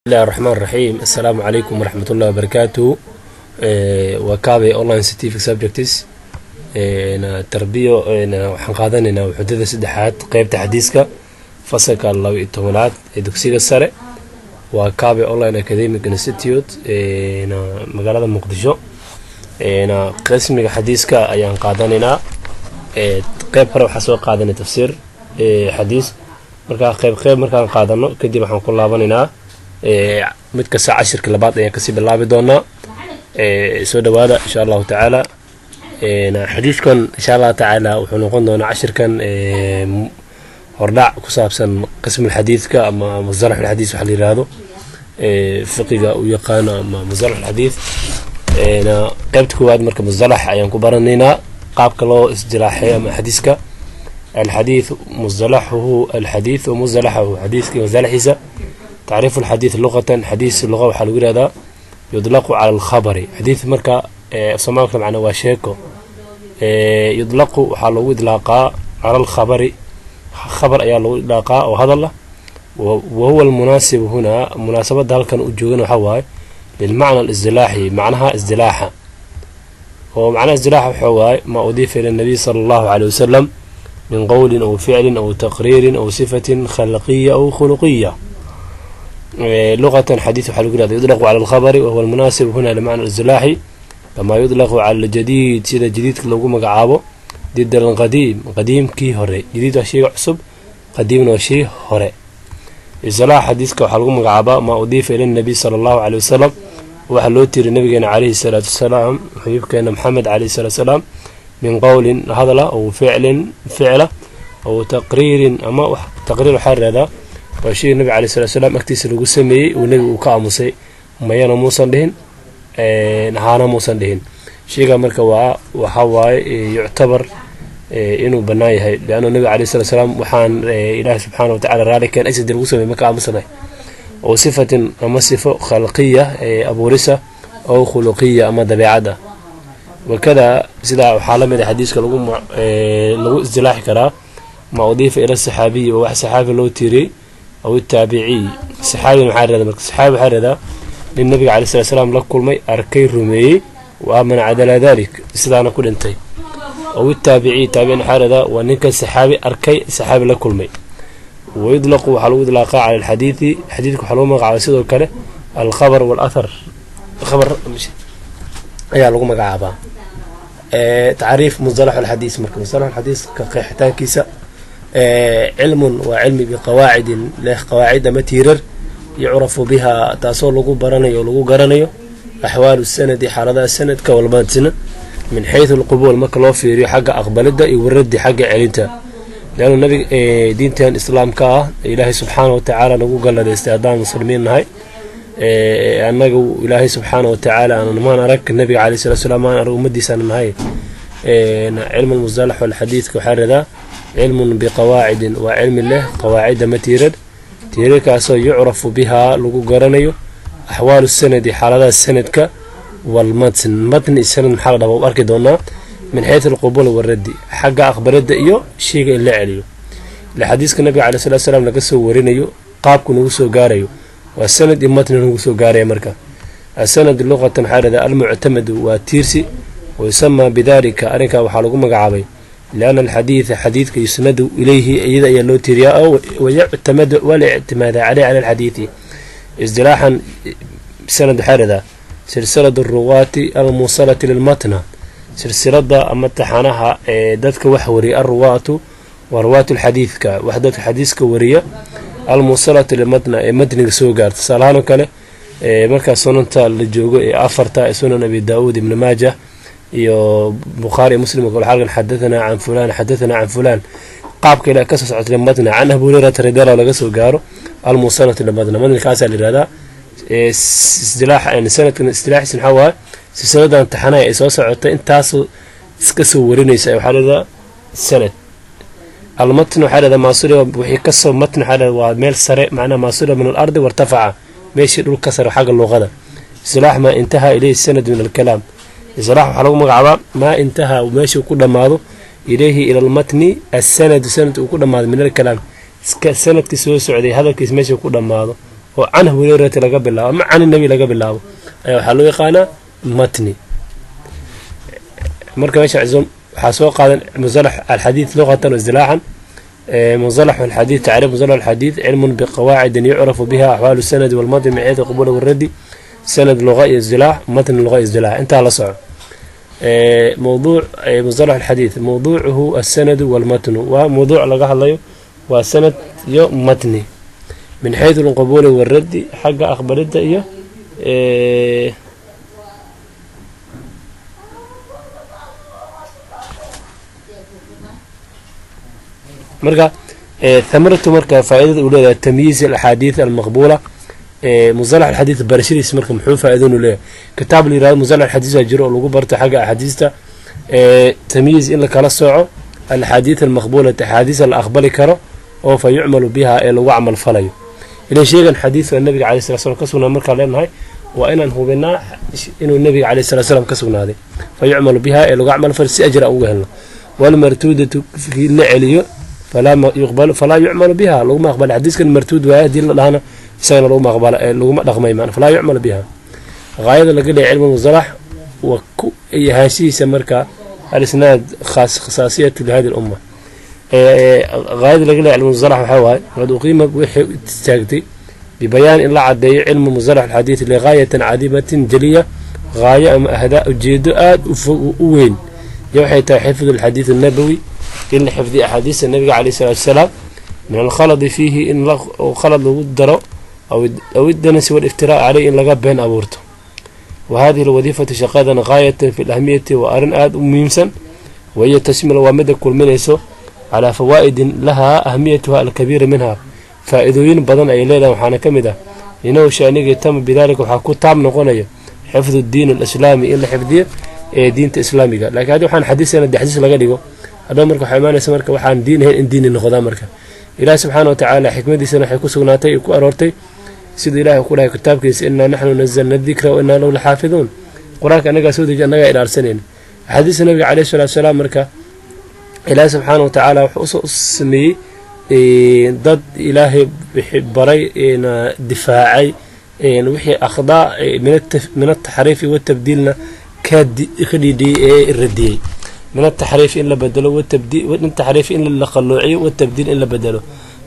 Bismillahi raxmaan raxiim. Assalaamu calaykum waraxmat ullahi wabarakaatuhu. Waa Kaabay Online Scientific Subjects tarbiyo. Waxaan qaadanaynaa wuxudada saddexaad, qeybta xadiiska, fasalka 12aad ee dugsiga sare. Waa Kaabay Online Academic Institute, magaalada Muqdisho. Qismiga xadiiska ayaan qaadanaynaa. Qeyb hore waxaa soo qaadanay tafsiir xadiis. Markaa qeyb qeyb markaan qaadano kadib, waxaan ku laabanaynaa mid kasta. Cashirka labaad ayaan kasii bilaabi doonaa. Soo dhawaada, insha Allahu tacaala. Xadiiskan, insha Allahu tacaala, wuxuu noqon doonaa cashirkan hordhac ku saabsan qismulxadiidka ama musalaxulxadiis waxa la yihahdo, fiqiga u yaqaano ama musalaxulxadiis. Qeybta koowaad marka musalax ayaan ku baranaynaa, qaabka loo istilaaxeeyo ama xadiiska. Alxadiid musalaxuhu, alxadiidu musalaxahu, xadiiskii musalaxiisa. Tacriifu alxadiid luqatan. Xadiis luqa waxaa lagu yihahdaa yudlaqu cala alkhabari. Xadiid marka soomaalka macnaa waa sheeko. Yudlaqu waxaa lagu idlaaqaa cala alkhabari, khabar ayaa lagu idlaaqaa oo hadal ah. Wa huwa almunaasibu hunaa, munaasabadda halkan u joogana waxaa waaye lilmacna alistilaaxi, macnaha istilaaxa. Oo macnaha istilaaxa waxaa waaye maa udiifa ila nabiy sala Allahu caleyh wasalam min qowlin aw ficlin aw taqriirin aw sifatin khalqiya aw khuluqiya. Luqatan xadiis waxaa lagu yihahda yudlaqu cala alkhabari, wahuwa almunaasib huna limacna istilaaxi, kamaa yudlaqu cala aljadiid, sida jadiidka loogu magacaabo did alqadiim, qadiimkii hore. Jadiid waa sheyga cusub, qadiimna waa shay hore. Istilaax xadiiska waxaa lagu magacaabaa maa udiifa ila nabiy sala Allahu caleyh wasalam, waxaa loo tiri nabigeena caleyhi salaatu wasalaam, xabiibkeena Maxamed caleyhi salatu wasalaam, min qowlin hadala, aw ficlin ficla, aw taqriirin ama taqriir. Waxaa yihahdaa waa shey nabiga alay slat slam agtiisa lagu sameeyey, uu nebigu uu ka aamusay, mayana muusan dhihin, haana muusan dhihin. Sheyga marka waa waxaa waaye yuctabar inuu bannaan yahay, liannu nabiga alayh salat slaam waxaan Ilaahi subxaana watacala raali keen agsiisa lagu sameeyey marka aamusnay. Oo sifatin ama sifo khalqiya ee abuurisa, oo khuluqiya ama dabeecad ah. Wakada sidaa waxaa la mid a xadiiska lagu istilaaxi karaa maa udiifa ila saxaabiyi, oo wax saxaabi loo tiiriyey, aw taabiciy. Saxaabi maxaa yirahdaa? Marka saxaabi waxaa yirahdaa nin nabiga alay slat slaam la kulmay, arkay, rumeeyey, wa aamana calaa dalik, sidaana ku dhintay. Aw taabiciy, taabicin waxaa yirahdaa waa ninka saxaabi arkay, saxaabi la kulmay. Wayudlaqu waxaa lagu idlaaqaa cala alxadiidi, xadiidka waxaa lagu magacaabaa sidoo kale alkhabar walathar, khabar ayaa lagu magacaabaa. Tacriif musalax alxadiis. Marka musalax alxadiiska qeexitaankiisa: cilmun waa cilmi, biqawaacidin leh qawaacid ama tiirar, yucrafu bihaa, taasoo lagu baranayo o lagu garanayo, axwaalu sanadi, xaaladaha sanadka, walmatna, min xaysu alqubuul, marka loo fiiriyo xagga aqbalidda, iyo waraddi, xagga celinta. Leannu nabiga diintan islaamka ah Ilaahay subxaana wa tacaala nagu galladaystay haddaan muslimiin nahay, annaga Ilaahay subxaana wa tacaala maan arag nabiga caleyh salatu slam, maan arag ummadiisaana nahay. Cilmu lmusalax walxadiidka waxaa radaa cilmun biqawaacidin, waa cilmi leh qawaacid ama tiirar, tiirarkaasoo yucrafu bihaa, lagu garanayo, axwaalu sanadi, xaaladaha sanadka, walmatn. Matni sanad maxaa la dhaha? U arki doonaa. Min xaysu alqubuul waraddi, xagga aqbalidda iyo sheyga in la celiyo. Ile xadiiska nabiga caleyh salatu salaam laga soo warinayo, qaabku nagu soo gaarayo waa sanad iyo matni nagu soo gaaraya. Marka asanad luqatan waxaa lahahdaa almuctamadu, waa tiirsi. Wayusamaa bidalika, arrinkaa waxaa lagu magacaabay, lianna alxadiida, xadiidka, yusnadu ilayhi, iyada ayaa loo tiiriyaa, oo wayuctamadu, waa la ictimaadaa caleyh, cala alxadiidi. Isdilaaxan sanad waxaa lahahdaa silsilatu aruwaati almuusalati lilmatna, silsilada ama taxanaha ee dadka wax wariya. Alruwaatu waa ruwaatu lxadiidka, wax dadka xadiiska wariya, almuusalatu lilmatna, ee matniga soo gaarta. Tusaalahaan oo kale, markaa sunanta la joogo ee afarta, ee Sunan Abi Daauud, Ibni Maajah iyo Bukhaari iyo Muslim, halkan xadahanaa can fulan, xadahanaa can fulan, qaabka ila kasoo socota matna, can Abu Hurayrata radiallahu, laga soo gaaro, almuusalatu limatna, matnikaasaa la yihahdaa istilaax. Sanadkan istilaaxiisa maxaa waaye? Silsiladan taxanaha ay soo socotay, intaasoo iska soo warinaysa, waxaa la yihahdaa sanad. Almatn waxaa lahahdaa maasuliba, wixii kasoo matn waxaa lahahdaa waa meel sare, macnaha maasuliba min alardi wartafaca, meeshii dhul ka sare. Xagga luqada istilaax maa intaha ilayhi sanad min alkalaam. Istilaax waxaa lagu magacaabaa maa intaha, meeshuu ku dhammaado, ilayhi, ila almatni, asanadu, sanad uu ku dhammaado, min alkalaam, sanadkii soo socday hadalkiis meeshuu ku dhammaado. Oo can Hurayrata laga bilaabo ama can Nabi laga bilaabo ayaa waxaa loo yaqaanaa matni. Marka meesha waxaa soo qaadan musalax alxadiid luqatan waistilaaxan. مصطلح الحديث، تعريف مصطلح الحديث: علم بقواعد يعرف بها أحوال السند والمتن من حيث القبول والرد. سند لغة اصطلاح، متن لغة اصطلاح، انتهى. لا صعب. موضوع مصطلح الحديث موضوعه السند والمتن، وموضوع laga hadlayo waa sanad iyo matni، من حيث القبول والرد، xagga aqbalida iyo marka thamaratu, marka faa'iidada uu leeyahay تمييز الأحاديث المقبولة. مصطلح الحديث barashadiis marka muxuu faa'iido u leeyahay? Kitaab la yirahdo مصطلح الحديث aa jiro oo lagu barto xagga axaadiista. Tamyiiz in la kala sooco الأحاديث المقبولة، axaadiista la aqbali karo oo فيعمل بها ee lagu camal falayo. Ilan sheegan xadiidka nabiga عليه الصلاة والسلام ka sugnaa markaan leenahay, waa inaan hubinaa inuu nabiga عليه الصلاة والسلام ka sugnaaday. فيعمل بها ee lagu camal falayo si ajra uga helno. والمردودة kii la celiyo، فلا يقبل فلا يعمل بها، laguma aqbala. Xadiiskan marduud waaye haddii la dhahana, isagana laguma aqbala, laguma dhaqmay maana. فلا يعمل بها. Gaayada laga leeyahay cilmu musalax waa ku ahaanshihiisa marka الإسناد خاص خصاصية لهذه الأمة. Gaayada laga leeyahay cilmu musalax waxaa waaye قد أقيم waxay istaagtay ببيان in la cadeeyo cilmu musalax الحديث لغاية عظيمة جلية، gaayo ama ahdaa ujeedo aada u fog u weyn iyo waxay tahay حفظ الحديث النبوي، in la xifdiyo axaadiista nabiga عليه الصلاة والسلام، من الخلط فيه، in khalad lagu daro، أو الدنس والافتراء عليه، in laga been abuurto. وهذه الوظيفة shaqadan غاية في الأهمية، waa arrin aada u muhiimsan. وهي تشمل، waa mida kulminayso، على فوائد لها أهميتها الكبيرة، منها faa'iidooyin badan ay leedahay waxaana ka mid ah inahu shaanigii تم بذلك waxaa ku taab noqonaya حفظ الدين الإسلامي، in la xifdiyo ee diinta islaamiga. Laakiin haddii waxaan xadiisana de xadiis laga dhigo hadhow, marka waxaa imaanaysa marka waxaan diin ahayn in diini noqdaa. Marka Ilaahi سبحانه وتعالى xikmadiisana waxay ku sugnaatay ku aroortay siduu Ilahay ku dhahay kitaabkiisa: إنا نحن نزلنا الذكر وإنا له لحافظون. Qur-aanka annagaa soo deji, annagaa ilaalsanayna. Axaadiista nabiga عليه الصلاة والسلام marka Ilaahi سبحانه وتعالى wuxuu u sameeyey dad Ilaahay baray, difaacay wixii akhdaa من التحريف والتبديل na ka dhiidhiyey ee radiyey. من التحريف in la bedelo، من التحريف in la qalloociyo، والتبديل in la bedelo.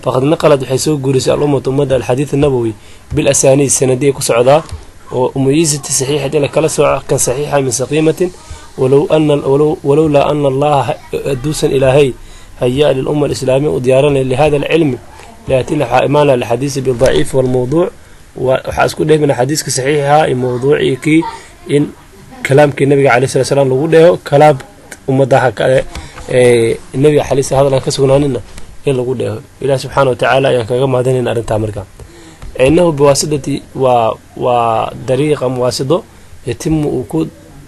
فقد نقلت waxay soo guurisay الأمة ummadda الحديث النبوي بالأسانيد sanadiya ku socdaa oo مميزة saxiixat in la kala sooco kan saxiixa من سقيمة. ولولا أن الله haduusan Ilaahay هيأ للأمة الإسلامية u diyaaranay لهذا العلم ليأتينا waxaa imaanaya الحديث بالضعيف والموضوع. Waxaa isku dhehmina xadiiska saxiixa iyo mawduucii kii in kalaamkii nabiga عليه الصلاة والسلام lagu dheeho kalaam ummadaha kale ee nabiga xaliis hadal aan ka sugnaanina in lagu dheeho. Ilaah سبحانه وتعالى ayaan kaga mahadinayna arrintaa. Marka inahu بواسطة waa dariiqa muwaasido يتم uu ku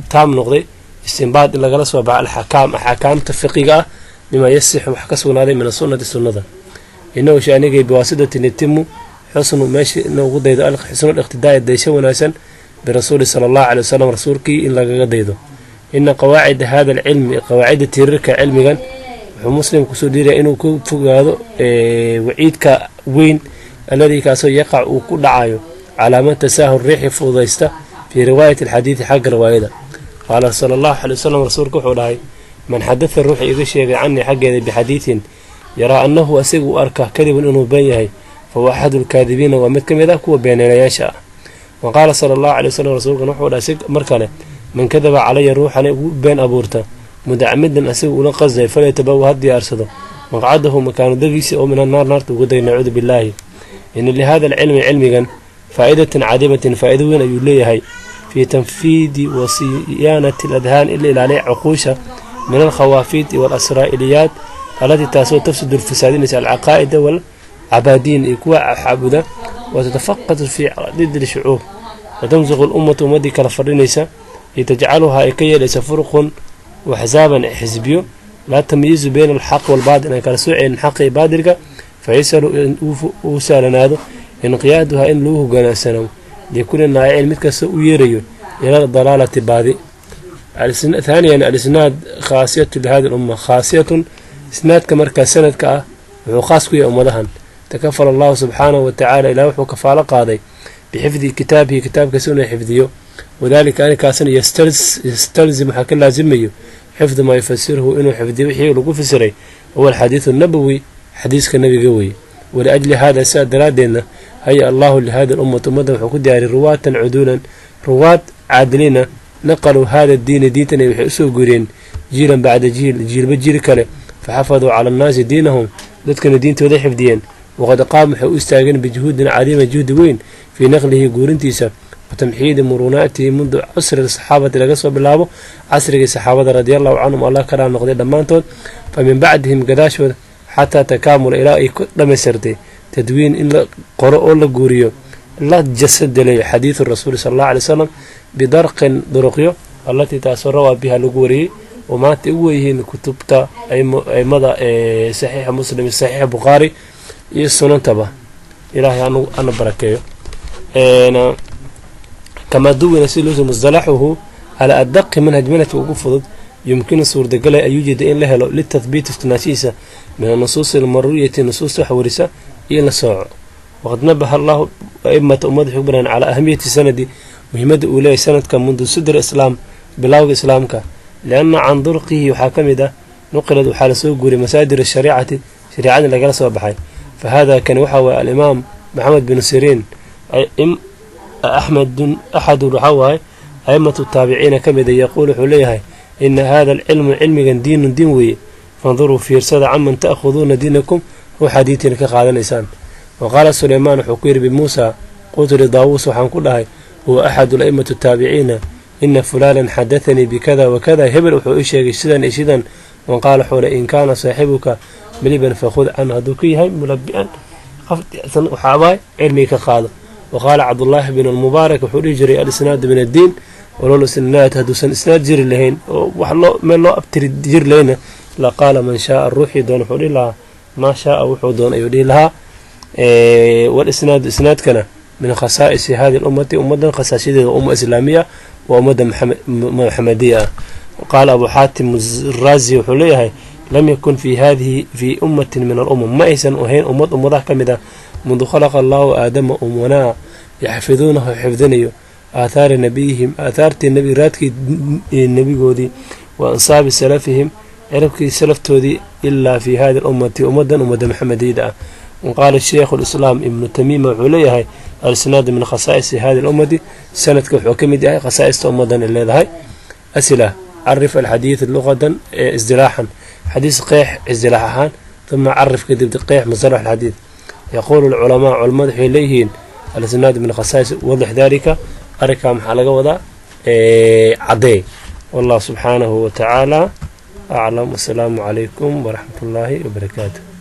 taam noqday استنباط in lagala soo baxo الأحكام axkaamta fiqiga ah مما يصح wax ka sugnaaday من السنة sunnada. Inahu shaanigay بواسطة يتم حسن meesha inoogu daydo حسن الاقتداء daysho wanaagsan برسول صلى الله عليه وسلم, rasuulkii in lagaga daydo. إن قواعد هذا العلم qawaacidda tiirarka cilmigan wuxuu muslim kusoo dhiiraya inuu ku fogaado waciidka weyn الذي kaasoo يقع uu ku dhacayo على من تساهل riixi fududaysta في رواية الحديث xagga riwaayada. قال صلى الله عليه وسلم rasuulka wuxuu dhahay: من حدث ruuxi iga sheegay عني xaggeeda بحديث يرى أنه asiga u arka كذب inuu been yahay، فهو أحد الكاذبين, waa mid ka mid ah kuwa beeneelayaasha ah. وقال صلى الله عليه وسلم rasuulkan wuxuu dhahay si mar kale: من كذب علي ruuxan igu been abuurta متعمدا asiga ula qasday فليتبوأ ha diyaarsado مقعده makaano degiisa oo من النار naarta uga day. نعوذ بالله. إن لهذا العلم cilmigan فائدة عظيمة faa'ido weyn ayuu leeyahay في تنفيذ وصيانة الأذهان in la ilaaliya cuquusha من الخوافيت والإسرائيليات التي taasoo تفسد fasaadinaysa العقائد والعبادين iyo kuwa xaabuda وتتفقد في ضد الشعوب وتمزق الأمة ummadii kala fadhinaysa لتجعلها ay ka yeelaysa فرقا وأحزابا xisbiyo لا تمييز بين الحق والباطل aan kala sooceynin xaqa iyo baadilka. فيسهل in uu sahlanaado انقيادها in lagu hogaansano لكل ناعي mid kasta u yeerayo إلى الضلالة baadi. ثانيا الإسناد خاصية لهذه الأمة. خاصية isnaadka markaa sanadka ah wuxuu khaas ku yahay ummadahan. Takafala Allahu subxaanahu watacaala, Ilah wuxuu kafaalo qaaday, bixifdi kitaabihi, kitaabkiisa inuu xifdiyo. Wadalika arrinkaasna yastalzim, waxaa ka laasimayo, xifdu maa yufasiruhu, inuu xifdiyo wixii lagu fasiray, huwa alxadiidu nabowi, xadiiska nabiga weye. Waliajli hada, sidaa daraaddeedna, haya allahu lihadi lummati, ummaddan wuxuu ku diyaariyay, ruwaatan cuduulan, ruwaad caadiliina, naqaluu hada diina, diintan waxay usoo guuriyeen, jiilan bacda jiil, jiilba jiil kale, faxafaduu cala annaasi diinahum, dadkana diintooda xifdiyeen. Waqad qaam, waxay u istaageen, bijuhuudin cadiima, juhdi weyn, fii naqlihi, guurintiisa, wa tamxiidi muruunaatihi, mundu cusri saxaabati, laga soo bilaabo casrigii saxaabada, radia allahu canhum, Allah karaa noqday dhammaantood, fa min bacdihim, gadaashooda, xataa takaamula, ilaa ay ku dhammaystirtay, tadwiin, in la qoro oo la guuriyo, la jasadeleeyo, xadiidu rasuuli sala allahu alay wasalam, bidarqin, duruqyo, allatii, taasoo, rawaa biha, lagu wariyey, oo maanta ugu weyihiin kutubta aimada ee Saxiixa Muslim, Saxiixa Bukhaari iyo sunantaba. Ilaahay ana barakeeyo. Kamaa duwina, si loo musdalaxuhu, calaa adaqi manhaj, manhajka ugu fudud, yumkinu, suurtagalay, ayuu jeeda in la helo, litahbiiti, sugnaashihiisa, min anusuusi almarwiyati, nusuusta wax warisa iyo in la sooco. Waqad nabaha allahu aimata, ummadda wuxuu baraan, calaa ahamiyati sanadi, muhiimadda uu leeyahay sanadka, mundu sadr islaam, bilowga islaamka, lianna can durqihi, waxaa ka mid ah, nuqilad, waxaa lasoo guuriyay, masaadir ashariicati, shariicadii lagala soo baxay. Fa hada, kani waxaa waye, alimaam Maxamed bin Siriin Axmedun, axadu, waxaa waaye, aimatu taabiciina ka mida, yaquul, wuxuu leeyahay: "Ina hada alcilmu, cilmigan, diinun, diin weeye. Fanduruu, fiirsada, caman ta'khuduuna diinakum, ruuxaa diintiina ka qaadanaysaan." Wa qaala Suleymaan, wuxuu ku yidhi, bimuusa: "Qultu lidaawuus, waxaan ku dhahay, huwa axadu a'immati taabiciina, ina fulaanan xadathanii bikada wakada, hebel wuxuu ii sheegay sidan iyo sidan." Wan qaala, wuxuu in kaana saaxibuka miliban fakhud canhu, hadduu ka yahay mulabi'an, qof waxaabaay cilmiga ka qaado. Wa qaala Cabdullaahi bin almubaarak, wuxuu dhihi jiray: "Alisnaadu min addiin, walow isnaad, hadduusan isnaad jiri lahayn oo wax loo meel loo abtiri jiri lahayna, la qaala man shaaa, ruuxii doon wuxuu dhihi lahaa, maa shaaa, wuxuu doon ayuu dhihi lahaa." Walisnaadu, isnaadkana, min khasaa'isi hadi lummati, ummadan khasaasyadeeda, umma islaamiya, waa ummadda maxamediya ah. Qaala Abu Xaatim Raazi, wuxuu leeyahay: "Lam yakun fi hadihi fii ummatin min alumam, ma aysan ahayn ummad ummadaha ka mid ah, mundu khalaqa allahu aadama umanaa, yaxfiduunahu, xifdinayo, aathaari nabiyihim, aathaartii nebi, raadkii nebigoodii, wa ansaabi salafihim, cirabkii salaftoodii, ilaa fi hadi lummati, ummadan, ummadda maxamediyada ah." Qaala sheikhu lislaam Ibnu Tamiima, wuxuu leeyahay: "Alisnaadu min khasaa'isi hadi lummati, sanadka wuxuu ka mid yahay khasaa'ista ummadan ay leedahay." Asila: carif alxadiid luqatan, isdilaaxan. Xadiis qeex isdilaax ahaan. Uma carif, kadib qeex, musalax alxadiid. Yaquulu alculamaa, culamadu waxay leeyihiin: "Alisnaadu min khasaa'is." Wadix dalika, arrinkaa maxaa laga wadaa, caddee. Wallahu subxaanahu wa tacaala aclam. Wasalaamu calaykum waraxmat ullaahi wabarakaatu.